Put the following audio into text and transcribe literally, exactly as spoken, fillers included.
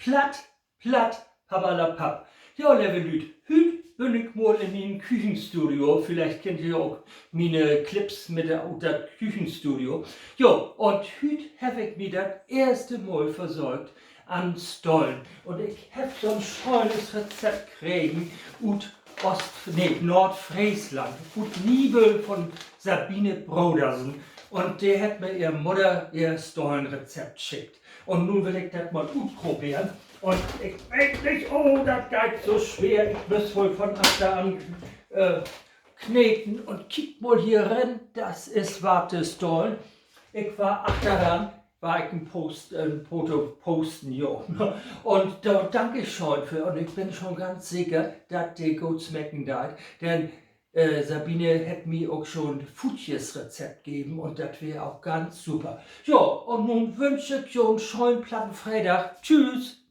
Platt, platt, papperlapapp. Ja, leve Lüüd, hüüt bün ik mal in mien Küchenstudio. Villicht kennt ji ja ok miene Clips mit, ut dat Küchenstudio. Jo, un hüüt heff ik mi dat eerste Mal versöcht an Stollen. Un ik heff so'n schönes Rezept kregen ut Oost-, nee, Noordfreesland, ut Niebüll von Sabine Brodersen. Un de hett mi ehr Mudder ehr Stollenrezept schickt. Un nu will ik dat mal utproberen. Un ik weet nich, oh, dat geiht so sweer. Ik müss woll von achteran, äh, kneten. Un kiek mal hier rin, dat is Waterstollen. Ik warr achteran, warr ik en Post, en Foto posten, jo. Un dor dank ik schöön för. Un ik bün schon ganz seker, dat de goot smecken deit. Denn, äh, Sabine hett mi ok schon Futtjes Rezept geven un dat weer ok ganz super. Jo, un nu wünsch ik jo en schönen platten Freedag. Tschüss.